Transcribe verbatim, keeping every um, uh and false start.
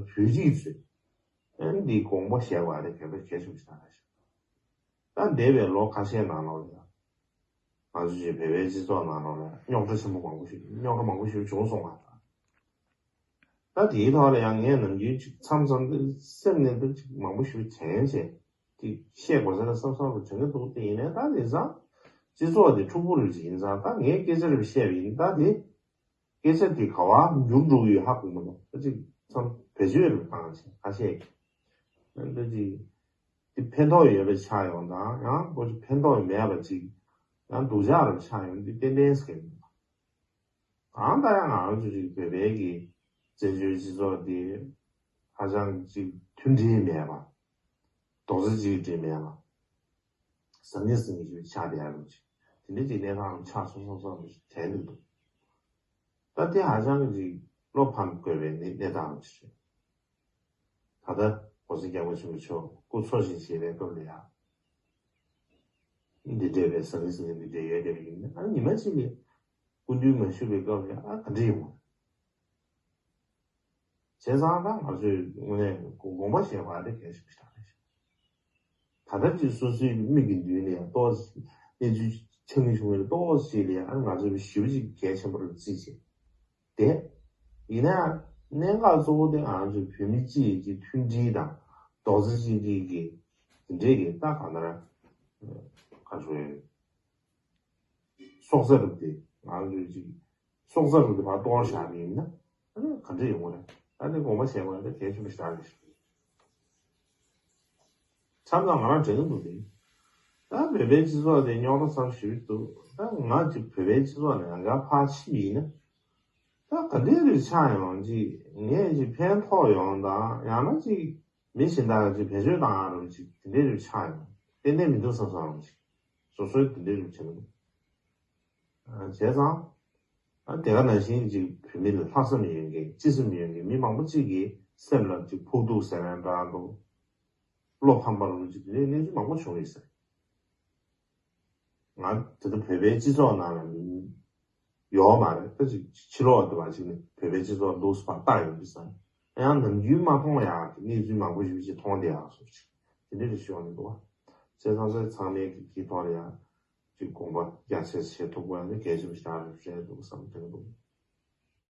བོད་རིགས་ཚོས་ཨ་ནི་འདི་དགོངས་པ་བཞེས་པ་རེད། གལ་ཏེ་གལ་ཆེན་པོ་ཞིག་རེད། ད་འདས་པའི་ལོ་ཁ་ཤས་ནང་ལོགས་ལ་ང་ཚོ་ཅིག་བོད་པའི་སྤྱི་ཚོགས་ནང་ལོགས་ལ་རྙོག་དྲ་ཆེན་པོ་མང་པོ་ཞིག་རྙོག་དྲ་མང་པོ་ཞིག་བྱུང་སོང་བ་དང་། ད་དེའི་ཐོག་ལ་ཡང་ངས་ནམ་རྒྱུན་ཅིག་མཚམས་མཚམས་དུ་སེམས་ནས་དུ་ཅིག་མང་པོ་ཞིག་དྲན་བྱས་ཅིག་བཤད་དགོས་ས་ལ་བསམ་བསམ་རུ་དྲན་གྱི་འདུག་དེ་ཡིན་ནའི་ད་དེང་སང་སྤྱི་ཚོགས་དེ་འཁྲུག་པོ་རུ་ཅིག་ཡིན་ཙང་ད་ངས་སྐད་ཆ་རེ་བཤད་པ་ཡིན། ད་དེ་སྐད་ཆ་དེ་ག་བ་འགྱུར་འགྲོ་གི་ཡོད་ཧ་གོ་མི་འདུག་ད་ཅིག་མཚམས་བེད་སྤྱོད་རེ་བཏང་བྱས་ཁ་ཤས་ཀྱིས་ད་ཅིག་དེ་ཕན་ཐོགས་ཡོད་པ་ཆགས་ཡོང་དང་ཡང་ཁོ་ཅིག་ཕན་ཐོགས་མེད་པ་ཅིག་ཡང་སྡུག་ཅག་རེ་ཆགས་ཡོང་དུས་ཏན་ཏན་ཟེར་གྱི་མི་འདུག་གང་ལྟར་ཡང་ང་རང་ཚོ་ཅིག་བོད་པའི་གི་བཙན་བྱོལ་སྤྱི་ཚོགས་འདི་ཧ་ཅང་ཅིག་མཐུན་སྒྲིལ་མེད་པ། རྡོག་རྩ་གཅིག་སྒྲིལ་མེད་པ། ཟང་ངེ་ཟིང་ངེ་ཞིག་ཆགས་བསྡད་ཡ་རུ་ཅིག་དེ་འདྲ་ཅིག་གནས་སྟངས་རུ་ཆགས་སོང་སོང་སོང་རུ་ཅིག་དྲན་འདུག་ད་དེ་ཧ་ཅང་གི་ཅིག་བློ་ཕམ་དགོས་པའི་གནས་གནས་སྟངས་རུ་ཅིག་རེད། ད་ལྟ་༸གོང་ས་༸སྐྱབས་མགོན་ཆེན་པོ་མཆོག་སྐུ་འཚོ་ཞིང་གཞེས་པའི་སྐབས་ལ་ཡང་འདི་འདྲའི་བའི་ཟང་ངེ་ཟིང་ངེ་འདི་འདྲའི་ཡོད་བསྡད་པ་ཡིན་ན་ཨ་ནི་ཉི་མ་གཅིག་ལ་སྐུ་མདུན་མ་བཞུགས་པའི་སྐབས་ལ་ཨ་ག་འདྲ་ཡོང་བ་རེད། བྱས་ཙང་ད་ང་ཚོས་དངོས་གནས་དགོངས་པ་བཞེས་པ་དེ་གལ་ཆེན་པོ་ཞིག་རེད། ད་ལྟ་ཅིག་སོ་སོའི་མིག་གི་མདུན་ལ་ཡང་ཏོག་ཙམ་གནས་ཚུལ་ཆགས་ཀྱི་བྱུང་བའི་ཏོག་ཙམ་ཅིག་ལ་ཡང་ང་ཚོས་ཞེ་པོ་ཅིག་གལ་ཆེན་པོ་རེད་བརྩིས་བྱས། དེ། ཡིན་ན་ཡང་གནད་འགག་གཙོ་བོ་དེ་ང་ཚོའི་བོད་མི་སྤྱི་ཡི་གི་མཐུན་སྒྲིལ་དང་རྡོག་རྩ་གཅིག་སྒྲིལ་གྱི་དེ་འདྲའི་གི་ད་གང་ལྟར་ག་ཚོད་སྲོག་རྩ་རུ་དེ་ང་ཚོའི་ཅིག་སྲོག་རྩ་རུ་དེ་ཕར་གཏོར་བཞག་པ་ཡིན་ན་ཨ་ནི་ག་འདྲ་ཡོང་གི་རེད། ཨ་ནི་དགོངས་པ་བཞེས་པ་དེ་གལ་ཆེན་པོ་ཞིག་རེད། མཚམས་མཚམས་ང་རང་དྲན་གྱི་འདུག་དེ། ད་བོད་པའི་སྤྱི་ཚོགས་དེ་རྙོག་དྲ་ཚ་པོ་ཞེ་པོ་འདུག་ད་ང་ཅིག་བོད་པའི་སྤྱི་ཚོགས་ནང་ཡང་བསྐྱར་ཕར་ཕྱིན་པ་ཡིན་ན། ད་ག་འདྲའི་རིགས་ཆགས་ཡོང་ཅིག་ངས་ཅིག་ཕན་ཐོགས་ཡོང་དང་ཡང་ན་ཅིག་མི་གཞན་དག་ཅིག་བེད་སྤྱོད་བཏང་ཡ་རུ་ཅིག་དེ་འདྲའི་རིགས་ཆགས་ཡོང་ཏན་ཏན་མི་འདུག་བསམ་བསམ་རུ་ཅིག་སོ་སོའི་དེ་འདྲའི་རིགས་བྱེད་ཀྱི་འདུག་བྱས་ཙང་། ཨ་དེ་ག་ནང་བཞིན་ཅིག་བོད་མི་ལ་ལྷག་བསམ་ཡོད་མཁན་སྤྱི་སེམས་ཡོད་མཁན་མི་མང་པོ་ཅིག་གི་སེམས་ལ་ཅིག་ཕོག་ཐུག་ཟེར་ན་འདྲ་འདུག་བློ་ཕམ་པ་རུ་ཅིག་དེ་འདྲའི་གནས་ཚུལ་མང་པོ་བྱུང་ཡོད་ཟེར། ང་དེ་ལྟ་བོད་པའི་སྤྱི་ཚོགས་ནང་ལ་མི་ཡོད་མ་རེད། ད་ཅིག་ཕྱི་ལོགས་དུ་བ་ཅིག་ནི་བོད་པའི་སྤྱི་ཚོགས་འདུག་སེ་ཕར་ལྟ་ཡོང་གི་ས་ཡང་ནམ་རྒྱུན་མ་མཐོང་ཡག་གི་གནས་ཚུལ་མང་པོ་ཞིག་ཅིག་མཐོང་བསྡད་ཡག་སོགས་ཅིག་དེ་འདྲ་རེ་ཞུ་བ་ནི་འདུག་བ། བྱས་ཙང་ཚང་མས་ཀྱི་དེའི་ཐོག་ལ་ཡང་ཅིག་དགོངས་པ་རྒྱ་ཆེ་བྱེད་ཐུབ་དགོས་ཡ་ནི་གལ་ཆེན་པོ་ཞིག་རེད་འདུག་བསམ་དྲན་འདུག